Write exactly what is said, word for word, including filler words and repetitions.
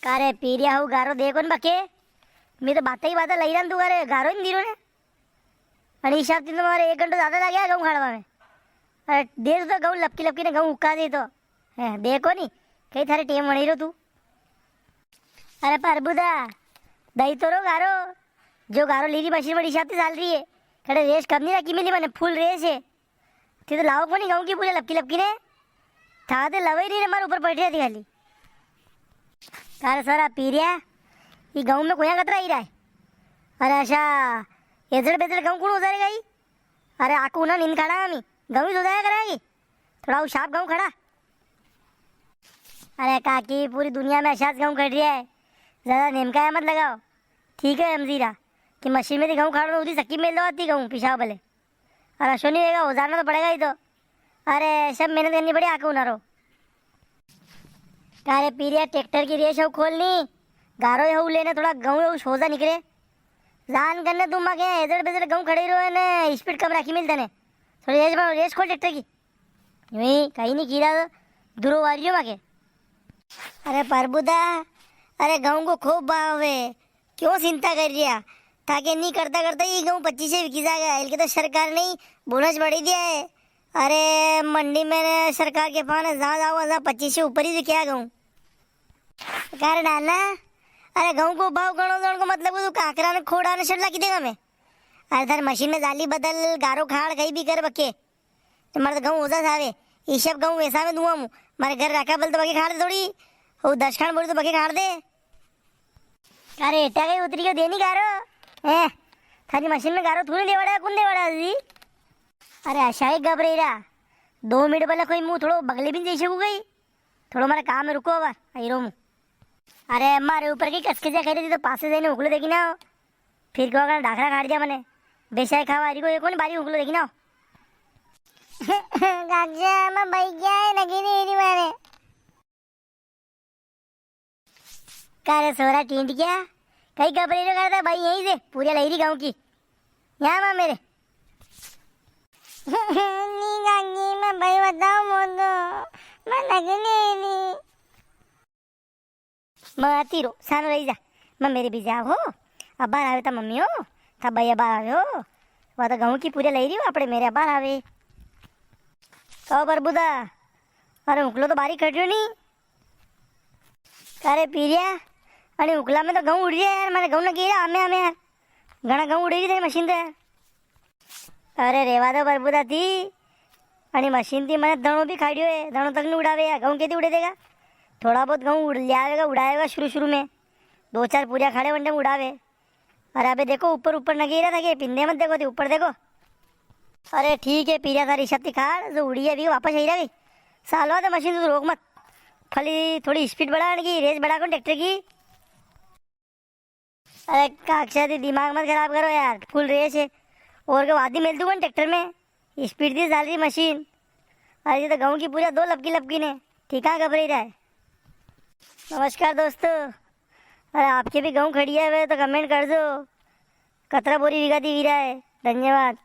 का रे पीरिया, हूँ गारो देखो न बके। मैं तो बाता ही बाता लई रहा तू, का रे गारो ही नी दीरो ने। अरे हिसाब ती तो मारे एक घंटो ज्यादा लग गया गऊं खाड़वा में। अरे देख तो गऊं लपकी लपकी ने गऊं उका दे तो। हैं, देखो नी, कई थारे टेम वणी रो तू। अरे प्रभुदा, दई तो रो गारो। जो गारो लीरी मशीन बड़ी हिसाब ती चाल री है। कड़े रेस कम नी रखी मिली मने, फुल रेस है। थे तो लाओ कोनी गऊं की पूजा लपकी लपकी ने। था तो लवे ही नी ने, मारे ऊपर बैठ रही थी खाली। तारे सारा पीरिया, ये गऊं में कोया कतरा ही रहा है। अरे अच्छा, एजड़ बेजड़ गऊं कुण उजारे गई? अरे आकू ना नींद खाड़ा हमी, गऊं ही उजाया करेगी। थोड़ा वो साफ गऊं खाड़ा। अरे काकी, पूरी दुनिया में अशाज गऊं खड़ रही है, ज्यादा नेमका मत लगाओ। ठीक है, हमजी रा कि मशीन में ती गऊं खाड़ो, उदी सक्की मेल दो आती गऊं, पिसाओ भले। अरे अशो नी होएगा, उजारना तो पड़ेगा ही तो। अरे सब मेहनत करनी पड़े आके उनारो। का रे पीरिया, ट्रैक्टर की रेस हो खोलनी, गारो हो लेने, थोड़ा गऊं हो सोजा निकले। जान करने तू माके एजड़ बेजड़ गऊं खड़े रहो ने, स्पीड कम राखी मिलता ने। थोड़ी रेस बनाओ, रेस खोल ट्रैक्टर की। यूं ही कहीं नी कीरा तो दूरो वारियो माके। अरे प्रभुदा, अरे गऊं को खूब भाव है, क्यों चिंता कर रिया? थाके नी करता करता ये गऊं पच्चीस से विकी जागा। इनके तो सरकार ने बोनस बढ़ी दिया है। अरे मंडी में ने सरकार के पाने जहाँ जाओ वहाँ पच्चीस से ऊपर ही विक्या गऊं। का रे नाना, अरे गऊं को भाव घणो जण को मतलब तू काकरा ने खोड़ा ने शडला की देगा मैं? अरे थारे मशीन में जाली बदल, गारो खाड़, कई भी कर बके। तो मारे तो गऊं ओजा सावे, ई सब गऊं वैसा में दुआ मु। मारे घर राखा बल तो बके खाड़ दे थोड़ी, वो दस खान बोरी तो बके खाड़ दे। अरे एटा कई उतरी गयो देनी गारो? हैं? थारी मशीन में गारो तू नी देवाड़ा, कुण देवाड़ा जी? अरे अशा ही घबरे रा, दो मिनट पहले कोई मु थोड़ो बगले भी नी दे सकू गई। थोड़ो मारे काम में रुको, अब आई रो मु। अरे मारे ऊपर की कसके जा करी थी तो पासे जाइने उकलो देखी ना। फिर क्यों अगर डाखरा काट दिया मने। बेचारे खावा रही को ये कौन बारी उकलो देखी ना। काका, मैं भाई क्या है, नगी नी री मारे। का रे सोरा टींट क्या? कई घबरे रो करता भाई, यहीं से पूरी लई री गऊं की। यहाँ मां मेरे। नी काकी, मैं भाई बताओ मोदो, मैं नगी नी री। मैं आती रो, सानो रही जा। मैं मेरे भी जाओ हो। अबार आवे ता मम्मी हो, था भाई अबार आवे हो। वा तो गऊं की पूरी लई री हो, आपड़े मेरे अबार आवे। कहो प्रभुदा, अरे उकलो तो बारी कट रह्यो नी। अरे पीरिया, अरे उकला में तो गऊं उड़ रही है यार, मारे गऊं ना गिरा, आमे, आमे यार। घणा गऊं उड़े री थारी मशीन तो यार। अरे रेवा दो प्रभुदा थी, अणी मशीन थी मने धणो भी खाड़ियो है, धणो तक नी उड़ावे यार, गऊं केती उड़े देगा? थोड़ा बहुत गऊं उड़ ले आवेगा, उड़ावेगा शुरू शुरू में, दो चार पूरिया खाड़े वनडे में उड़ावे। अरे अबे देखो ऊपर, ऊपर नगी रा था के पिंदे मत देखो थी, ऊपर देखो। अरे ठीक है पीरिया, थारी शक्ति खाड़ जो उड़ी है अभी वापस आई रा गई। सालवा दे मशीन तो रोक मत, खाली थोड़ी स्पीड बढ़ा इनकी, रेस बढ़ा कौन ट्रैक्टर की। अरे काक्षा दी दिमाग मत खराब करो यार, फुल रेस है। और के वादी मिल दूंगा ट्रैक्टर में, स्पीड दी साल री मशीन। अरे ये तो गऊं की पूरा दो लपकी लपकी ने, ठीक है घबराई रहा है। नमस्कार दोस्तों, अरे आपके भी गऊं खड़ी है वे तो कमेंट कर दो, कतरा बोरी बीघा दी वीरा है। धन्यवाद।